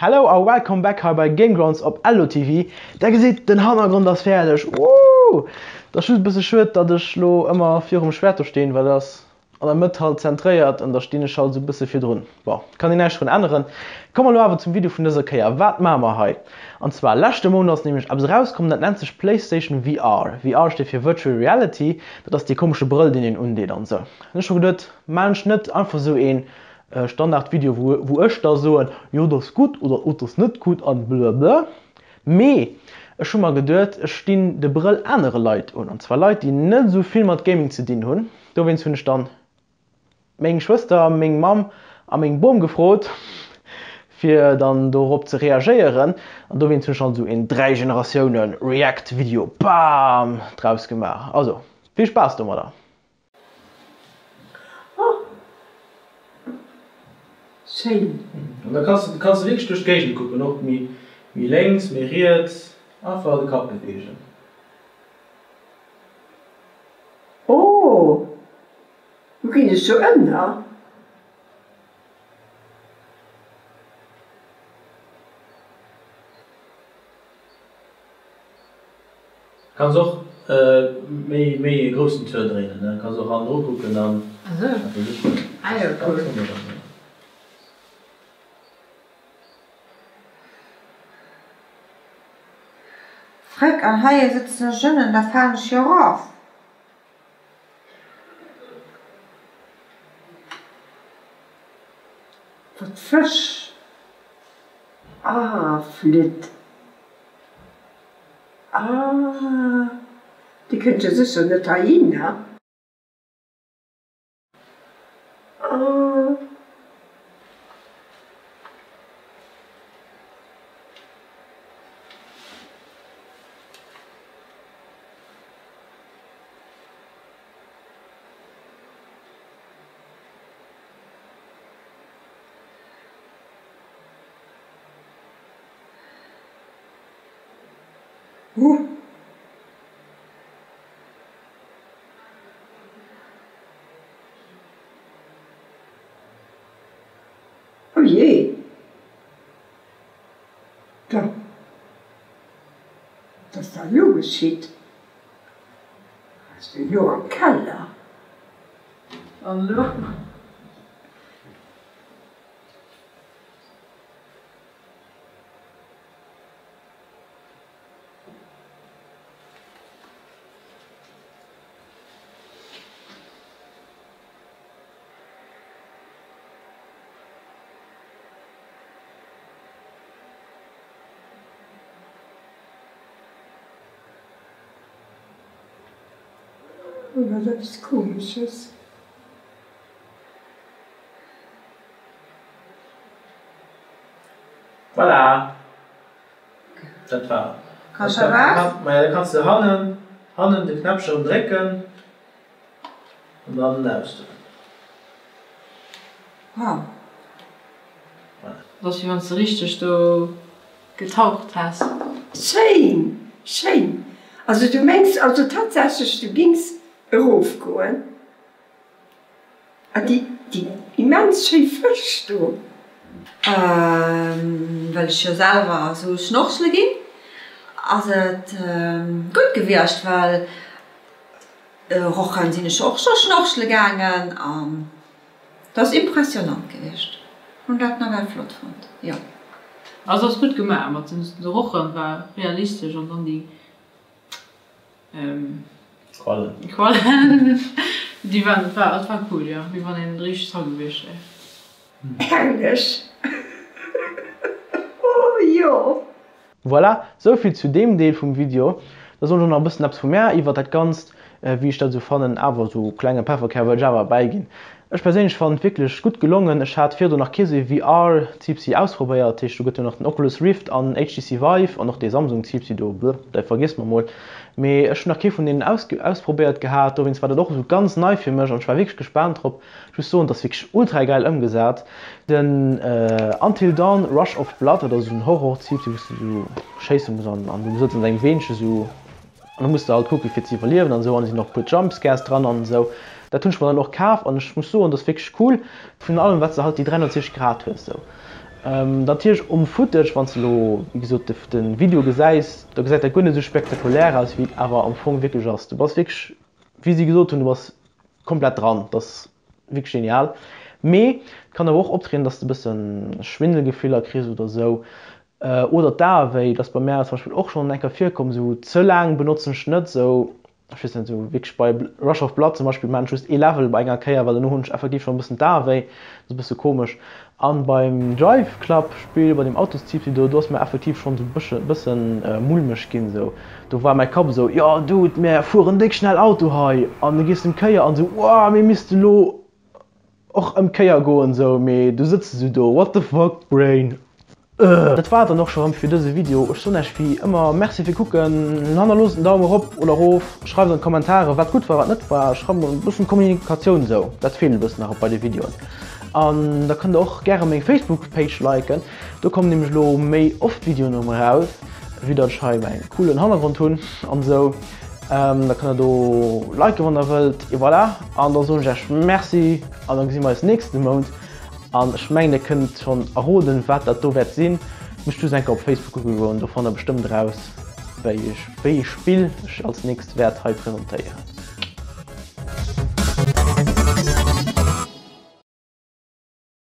Hello a welcome back hei bei Gamegrounds op LOTV. Der gesitt, den Hannergrond ass fäerdeg. Wooh! Et ass just e bësse schued, datt ech lo ëmmer virum Schwert do stinn, well dat ass an der Mëtt halt zentréiert an da stinn ech halt esou e bësse virdrun. Bon, kann een näischt drun änneren. Komme mer lo awer zum Video vun dëser Kéier. Wat maache mer hei? An zwar, leschte Mount ass nämlech eppes erauskomm, dat nennt sech PlayStation VR. VR steet fir Virtual Reality, dat ass dee komesche Brëll, deen een undeet an esou. An ech hu geduet, maan ech net einfach esou een Standard Video wou ech da soen, jo dat ass gutt oder oh dat ass net gutt an blablabla. Mee ech hu mer geduet, ech dinn de Brëll anere Leit un, an zwar Leit déi net esou vill mat Gaming ze dinn hunn. Dowéinst hunn ech dann meng Schwëster, meng Mamm a meng Bom gefrot fir dann dorop ze reagéieren an dowéinst hunn ech dann esou een 3 Generatiounen React Video, bam, draus gemaach. Also vill Spaass domadder! Oh! Schéin! An da kanns de kanns de wierklech duerch d'Géigend kucken, och méi méi lénks, méi riets, einfach de Kapp beweegen. Oh! Do ginn ech jo ënner. Kanns och méi méi e groussen Tour dréinen ne, kanns och hannendru kucken an wat weess ech wat. Ah jo, cool. Fréck, an heie sëtzen ech ënnen, da falen ech jo erof. Wat Fësch? Ah, Flütt. Ah, déi kënnt jo sécher net heihinner. Ah. Huh. Oh jee. Da. Wat ass da elo geschitt? Ass deen elo am Keller? An elo? Oh, dat ass eppes Komesches. Voilà! Dat war. Kanns scho raus? Maja, da kanns de hannen, hannen de Knäppchen erëm drécken an dann en ausdoen. Wow. Voilà. Dat ass wéi wann s de richteg do getaucht häss. Schéin, schéin! Also du mengs also tatsächlech du gings erof goen? Ah déi immens schéi Fësch do! Well ech jo selwer esou schnorchele ginn, ass et gutt gewiescht, well Rochen sinn ech och scho schnorchele gaangen an et ass impressionant gewiescht. Hunn dat nawell flott fonnt, jo. Also ass gutt gemaach mat den Rochen, war realistesch an dann déi Quallen. Quallen, déi waren, et war, et war cool, jo, wéi wann een richteg dra gewiescht wär. Herrlech! Oh jo! Voilà, souvill zu deem Deel vum Video. Da soen ech och nach e bëssen eppes vu mär iwwert dat Ganzt, wéi ech dat esou fannen. Awer esou klenge Pefferkär wëll ech awer bäiginn. Ech perséinlech fannen et wierklech gutt gelongen. Ech hat virdrun nach kee sou ee VR Zipsi ausprobéiert, dat heescht do gëtt jo nach den Oculus Rift an HTC Vive an och dee Samsung Zipsi do, bleh, dei vergiesse mer mol. Mee ech hunn nach kee vun deenen ausprobéiert gehat, dowéinst war dat och esou ganz nei fir mech an ech war wierklech gespaant drop. Ech muss soen, et ass wierklech ultra gäil ëmgesat. Den Until Dawn Rush of Blood, dat ass esou en Horror Zipsi wou s de esou schéisse muss an du sëtz an dengem Weenche esou. An da muss de halt kucken fir ze iwwerliewen an esou an et sinn och e puer Jumpscares dran an esou. Dat hunn ech mer dann och kaf an ech muss soen, dat ass wierklech cool. Virun allem wat s de halt déi 360 Grad hues esou. Natierlech um Footage, wann s de elo wéi gesot de Video gesäis, da gesäit dat guer net esou spektakulär aus, wéi et awer am Fong wierklech ass. Du bass wierklech, wéi si gesot hunn, du bass komplett dran. Dat ass wierklech genial. Mee et kann awer och optrieden, dass de e bësse Schwindelgefiller kriss oder esou. Oder d'Ae wéi. Dat ass bei mär zum Beispill och schonn eng Kéier virkomm. Esou ze laang benotzen ech net esou. Ech weess net, esou wierklech bei Rush of Blood zum Beispill maan ech just ee Level bei enger Kéier, well dono hunn ech effektiv schonn e bëssen d'Ae wéi. Dat ass e bësse komesch. An beim Drive Club Spill, bei deem Autoszipsi do, do ass mir effektiv schonn esou e bësse mulmeg ginn esou. Do war mäi Kapp esou, jo Dude, mär fueren déck schnell Auto hei. An du gees ëm d'Kéier an esou, wow, mir misste lo och ëm d'Kéier goen esou, mee du sëtz esou do, what the fuck brain. Ëh. Dat war et dann och scho rëm fir dëse Video. Ech soen Äech wéi ëmmer Merci fir kucken. Hannerloosst en Daum erop oder erof, schreift an d'Kommentaren wat gutt war, wat net war. Schreift mol e bëssen Kommunikatioun esou, dat feelt e bëssen nach bei de Videoen. An da kënnt der och gäre meng Facebook Page liken, do kommen nämlech elo méi oft Videoen erëm eraus, vue datt ech hei mäin coolen Hannergrond hunn an esou. Da kënnt der do liken wann der wëllt. Et voilà, an da soen ech Äech Merci an da gesi mer eis nächste Mount. An ech mengen dir kënnt schonn erroden wat dat do wäert sinn. Musst just eng Kéier op Facebook kucke goen, do fannt der bestëmmt eraus wéi ee Spill ech als nächst wäert hei presentéieren.